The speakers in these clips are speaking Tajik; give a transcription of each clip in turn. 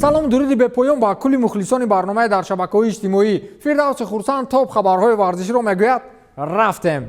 Салому дуруди бепоён ба кулли мухлисони барномаи дар шабакаҳои иҷтимоӣ. Фирдавси Хурсанд топ хабарҳои варзиширо мегӯяд. Рафтем.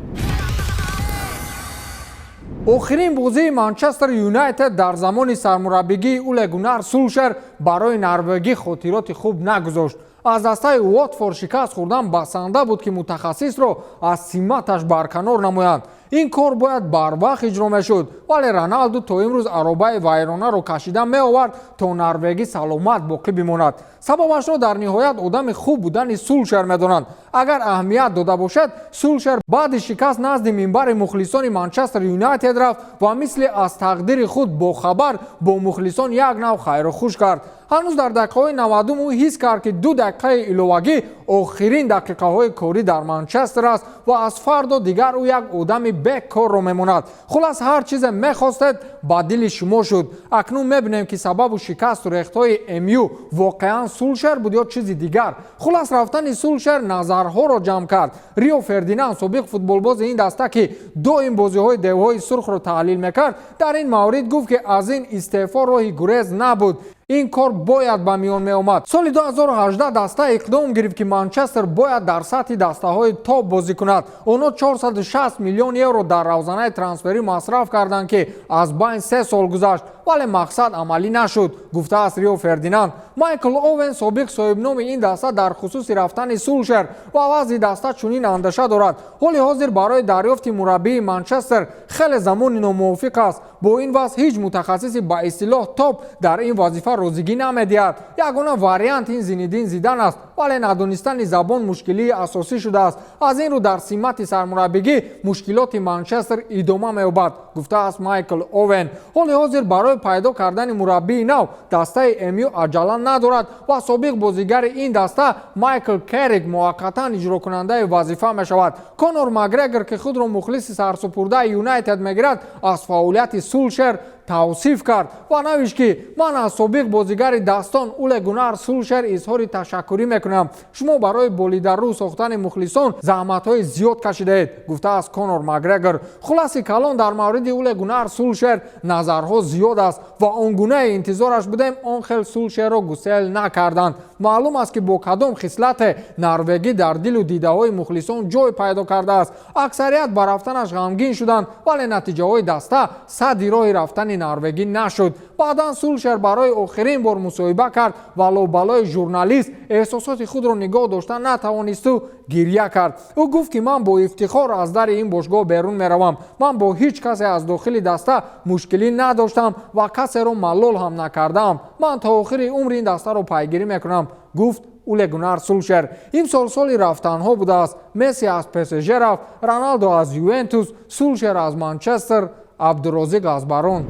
Охирин бозии Манчестер Юнайтед дар замони сармураббигии Уле Гунар Сулшер барои норвегӣ хотироти хуб нагузошт. Аз дастаи Уотфорд шикаст хӯрдан басанда буд, ки мутахассисро аз симаташ барканор намоянд. Ин кор бояд барвақт иҷро мешуд, вале Роналду то имрӯз аробаи вайронаро кашида меовард, то норвегӣ саломат боқӣ бимонад. Сабабашро дар ниҳоят одами хуб будани Сулшер медонанд. Агар аҳамият дода бошад, Сулшер баъди шикаст назди минбари мухлисони Манчестер Юнайтед рафт ва мисли аз тақдири худ бохабар бо мухлисон як нав хайру хуш кард. Ҳанӯз дар дақиқаҳои 90-ум ӯ ҳис кард, ки 2 дақиқаи иловагӣ охирин дақиқаҳои корӣ дар Манчестер аст ва аз фардо дигар ӯ як одами бекорро мемонад. Хулас, ҳар чизе мехостед, ба дили шумо шуд. Акнун мебинем, ки сабабу шикасту рехтҳои МЮ воқеан Сулшер буд ё чизи дигар. Хулас, рафтани Сулшер назарҳоро ҷамъ кард. Рио Фердинанд, собиқ футболбози ин даста, ки доим бозиҳои девҳои сурхро таҳлил мекард, дар ин маврид гуфт, ки аз ин истеъфо роҳи гурез набуд, ин кор бояд ба миён меомад. Соли 2018 даста иқдом гирифт, ки Манчестер бояд дар сатҳи дастаҳои топ бозӣ кунад. Онҳо 460 миллион евро дар равзанаи трансферӣ масраф карданд, ки аз байн 3 сол гузашт, вале мақсад амалӣ нашуд, гуфтааст Рио Фердинанд. Майкл Овен, собиқ соҳибноми ин даста, дар хусуси рафтани Сулшер ва вазъи даста чунин андеша дорад: Ҳоли ҳозир барои дарёфти мураббии Манчестер хеле замони номувофиқ аст. Бо ин вазъ ҳеҷ мутахассиси ба истилоҳ топ дар ин вазифа розигӣ намедиҳад. Ягона вариант ин Зинедин Зидан аст, вале надонистани забон мушкилии асосӣ шудааст. Аз ин рӯ дар симати сармураббигӣ мушкилоти Манчестер идома меёбад, гуфтааст Майкл Овен. Ҳоли ҳозир барои пайдо кардани мураббии нав дастаи МЮ аҷала надорад ва собиқ бозигари ин даста Майкл Керрик муваққатан иҷрокунандаи вазифа мешавад. Конор Макгрегор, ки худро мухлиси сарсупурдаи Юнайтед мегирад, аз фаъолияти Сулшер тавсиф кард ва навишт, ки ман аз собиқ бозигари дастон Уле Гунар Сулшер изҳори ташаккурӣ мекунам. Шумо барои болидаррӯ сохтани мухлисон заҳматҳои зиёд кашидаед, гуфтааст Конор Макгрегор. Хулоси калон, дар мавриди Уле Гунар Сулшер назарҳо зиёд аст ва он гунае интизораш будем, он хел Сулшерро гусел накарданд. Маълум аст, ки бо кадом хислате норвегӣ дар дилу дидаҳои мухлисон ҷой пайдо кардааст. Аксарият ба рафтанаш ғамгин шуданд, вале натиҷаҳои даста садди роҳи рафтани норвегӣ нашуд. Баъдан Сулшер барои охирин бор мусоҳиба кард ва лобалои журналист эҳсосоти худро нигоҳ дошта натавонисту гирья кард. Ӯ гуфт, ки ман бо ифтихор аз дари ин бошгоҳ берун меравам. Ман бо ҳеҷ касе аз дохили даста мушкилӣ надоштам ва касеро малол ҳам накардаам. Ман то охири умр ин дастаро пайгирӣ мекунам, гуфт Уле Гунар Сулшер. Имсол соли рафтанҳо будааст. Месси аз ПСЖ рафт, Роналдо аз Ювентус, Сулшер аз Манчестер, Абдурозиқ аз Барон.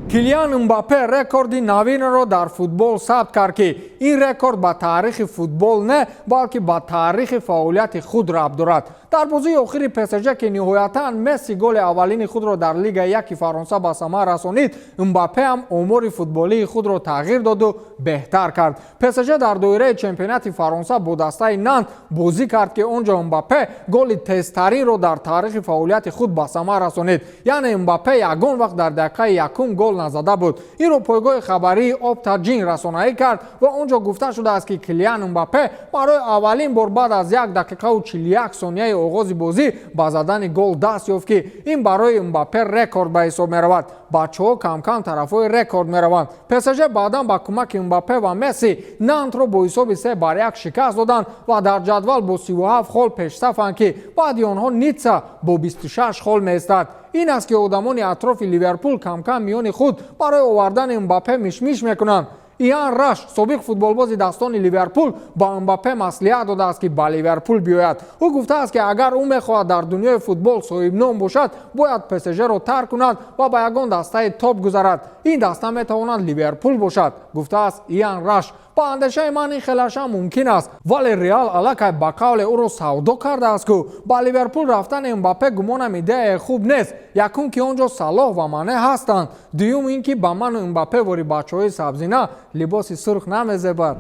Килиан Мбаппе рекорди навинро дар футбол сабт кард, ки ин рекорд ба таърихи футбол не, балки ба таърихи фаъолияти худ рабт дорад. Дар бозии охири ПСЖ, ки ниҳоятан Месси голи аввалини худро дар Лигаи яки Фаронса ба самар расонид, Мбаппе ҳам омори футболии худро тағйир доду беҳтар кард. ПСЖ дар доираи чемпионати Фаронса бо дастаи Нант бозӣ кард, ки он ҷо Мбаппе голи тезтаринро дар таърихи фаъолияти худ ба самар расонид. Яъне Мбаппе ягон вақт дар дақиқаи якум гол назада буд. Инро пойгоҳи хабарии Опта Ҷин расонаӣ кард ва он ҷо гуфта шудааст, ки Килиан Мбаппе барои аввалин бор баъд аз 1 дақиқаву 41 сонияи оғози бозӣ ба задани гол даст ёфт, ки ин барои Мбаппе рекорд ба ҳисоб меравад. Бачаҳо камкам тарафҳои рекорд мераванд. ПСЖ баъдан ба кӯмаки Мбаппе ва Месси Нантро бо ҳисоби 3-1 шикаст доданд ва дар ҷадвал бо 37 хол пешсафанд, ки баъди онҳо Ницца бо 26 хол меистад. Ин аст, ки одамони атрофи Ливерпул камкам миёни худ барои овардани Мбаппе мишмиш мекунанд. Иан Раш, собиқ футболбози дастони Ливерпул, ба Мбаппе маслиҳат додааст, ки ба Ливерпул биёяд. Ӯ гуфтааст, ки агар ӯ мехоҳад дар дунёи футбол соҳибном бошад, бояд ПСЖро тарк кунад ва ба ягон дастаи топ гузарад. Ин даста метавонад Ливерпул бошад, гуфтааст Иан Раш. Ба андешаи ман, ин хелашам мумкин аст, вале Реал аллакай ба қавле ӯро савдо кардааст ку. Ба Ливерпул рафтани Мбаппе гумонам идеяе хуб нест. Якум, ки он ҷо Салоҳ ва Мане ҳастанд. Дуюм, ин ки ба ману Мбаппе вори бачаҳои сабзина либоси сурх намезебад.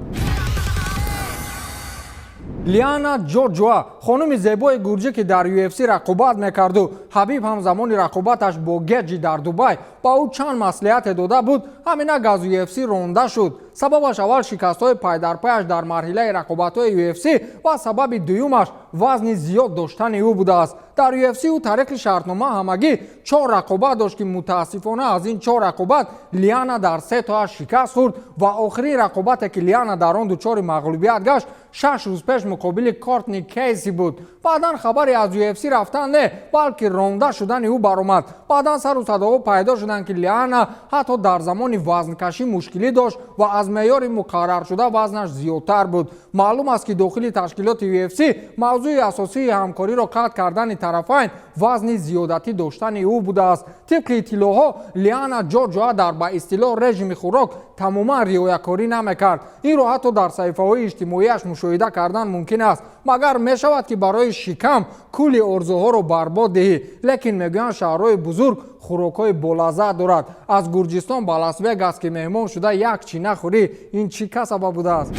Лиана Ҷорҷуа, хонуми зебои гурҷӣ, ки дар UFC рақобат мекарду Ҳабиб ҳам замони рақобаташ бо Геҷи дар Дубай ба ӯ чанд маслиҳате дода буд, ҳаминак аз UFC ронда шуд. Сабабаш аввал шикастҳои пайдарпаяш дар марҳилаи рақобатҳои UFC ва сабаби дуюмаш вазни зиёд доштани ӯ будааст. Дар UFC ӯ тариқи шартнома ҳамагӣ чор рақобат дошт, ки мутаассифона аз ин чор рақобат Лиана дар се тоаш шикаст хӯрд ва охирин рақобате, ки Лиана дар он дучори мағлубият гашт, 6 рӯз пеш муқобили Кортни Кейси буд. Баъдан хабаре аз UFC рафтан не, балки ронда шудани ӯ баромад. Баъдан сару садоҳо пайдо шуданд, ки Лиана ҳатто дар замони вазнкашӣ мушкилӣ дошт ва аз меъёри муқарраршуда вазнаш зиёдтар буд. Маълум аст, ки дохили ташкилоти UFC мавзӯи асосии ҳамкориро қатъ кардани тарафайн вазни зиёдатӣ доштани ӯ будааст. Тибқи иттилоъҳо, Лиана Ҷорҷоа дар ба истилоҳ режими хӯрок тамоман риоякорӣ намекард. Инро ҳатто дар саҳифаҳои иҷтимоиаш мушоҳида кардан мумкин аст. Магар мешавад, ки барои шикам кулли орзуҳоро барбод диҳӣ? Лекин мегӯянд, шаҳрҳои бузург хӯрокҳои болаззат дорад. Аз Гурҷистон ба Лас Вегас ки меҳмон шуда, як чӣ нахӯрӣ, ин чӣ касаба будааст?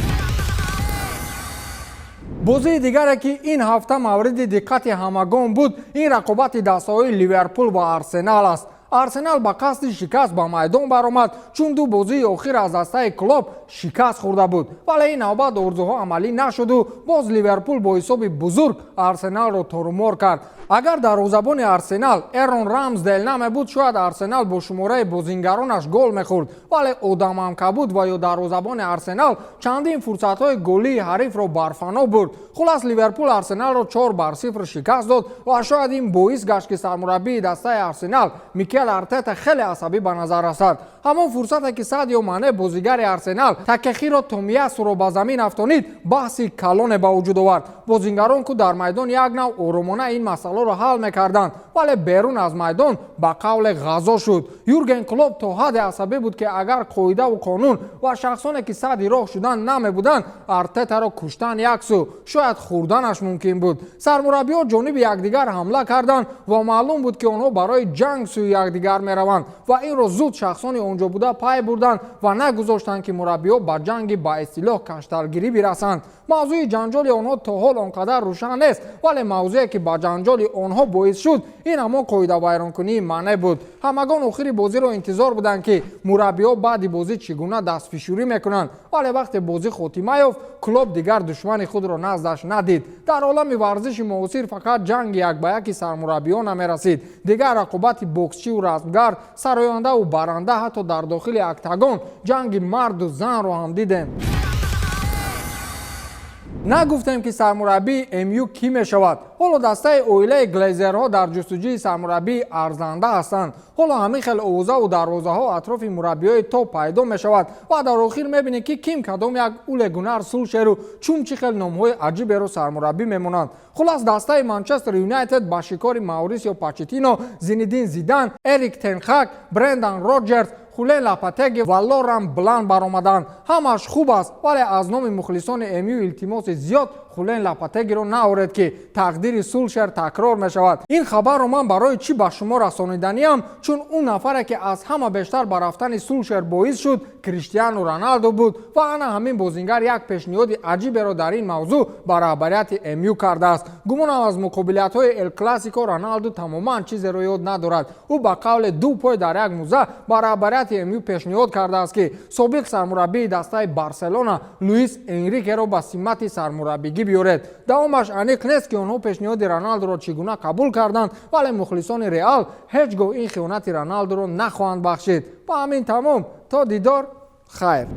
Бозии дигаре, ки ин ҳафта мавриди диққати ҳамагон буд, ин рақобати дастаҳои Ливерпул ва Арсенал аст. Арсенал ба қасди шикаст ба майдон баромад, чун ду бозии охир аз дастаи Клоп шикаст хӯрда буд. Вале ин навбат орзуҳо амалӣ нашуду боз Ливерпул бо ҳисоби бузург Арсеналро торумор кард. Агар дарвозабони Арсенал Эрон Рамсдел намебуд, шояд Арсенал бо шумораи бозингаронаш гол мехӯрд. Вале одаманкабуд ва ё дарвозабони Арсенал чандин фурсатҳои голии ҳарифро барфано бурд. Хулас, Ливерпул Арсеналро 4-0 шикаст дод ва шояд ин боис гашт, ки сармураббии дастаи Арсенал Микел Артета хеле асабӣ ба назар расад. Ҳамон фурсате, ки Садио Мане, бозигари Арсенал, Такехиро Томиясуро ба замин афтонид, баҳси калоне ба вуҷуд овард. Бозингарон ку дар майдон як нав оромона ин масъаларо ҳал мекарданд, вале берун аз майдон ба қавле ғазо шуд. Юрген Клоп то ҳадде асабӣ буд, ки агар қоидаву қонун ва шахсоне, ки садди роҳ шудан, намебуданд, Артетаро куштан як су, шояд хӯрданаш мумкин буд. Сармураббиҳо ҷониби якдигар ҳамла карданд ва маълум буд, ки онҳо барои ҷанг сӯи якдигар мераванд ва инро зуд шахсони онҷо буда пай бурданд ва нагузоштанд, ки мураббиҳо ба ҷанги ба истилоҳ кашталгирӣ бирасанд. Мавзӯи ҷанҷоли онҳо то ҳол он қадар рӯшан нест, вале мавзӯе, ки ба ҷанҷоли онҳо боис шуд, ин ҳамон қоидавайронкунии Мане буд. Ҳамагон охири бозиро интизор буданд, ки мураббиҳо баъди бозӣ чӣ гуна дастфишурӣ мекунанд. Вале вақте бозӣ хотима ёфт, Клоп дигар душмани худро наздаш надид. Дар олами варзиши муосир фақат ҷанги як ба яки сармураббиҳо намерасид, дигар рақобати боксчиву размгар, сарояндаву баранда, ҳатто дар дохили октагон ҷанги марду занро ҳам дидем. Нагуфтем, ки сармураббии МЮ кӣ мешавад. Ҳоло дастаи оилаи Глейзерҳо дар ҷустуҷӯи сармураббии арзанда ҳастанд. Ҳоло ҳамин хел овозаву дарвозаҳо атрофи мураббиҳои топ пайдо мешавад ва дар охир мебинед, ки ким кадом як Уле Гунар Сулшеру чун чӣ хел номҳои аҷиберо сармураббӣ мемонанд. Хулас, дастаи Манчестер Юнайтед ба шикори Маурисио Почетино, Зинедин Зидан, Эрик Тенхак, Брендан Роҷерс, Хулен Лопетеги ва Лоран Блан баромаданд. Ҳамаш хуб аст, вале аз номи мухлисони МЮ илтимоси зиёд: Хулен Лопетегиро наоред, ки тақдири Сулшер такрор мешавад. Ин хабарро ман барои чӣ ба шумо расониданиам? Чун ӯ нафаре, ки аз ҳама бештар ба рафтани Сулшер боис шуд, Криштиану Роналдо буд ва ана ҳамин бозингар як пешниҳоди аҷиберо дар ин мавзӯъ ба раҳбарияти МЮ кардааст. Гумонам, аз муқобилиятҳои Эл Классико Роналду тамоман чизеро ёд надорад. Ӯ ба қавле ду пой дар як муза ба раҳбарияти МЮ пешниҳод кардааст, ки собиқ сармураббии дастаи Барселона Луис Энрикеро ба симати сармураббигӣ биёред. Давомаш аниқ нест, ки онҳо пешниҳоди Роналдуро чӣ гуна қабул карданд, вале мухлисони Реал ҳеҷ гоҳ ин хиёнати Роналдуро нахоҳанд бахшид. Ба ҳамин тамом, то дидор, хайр.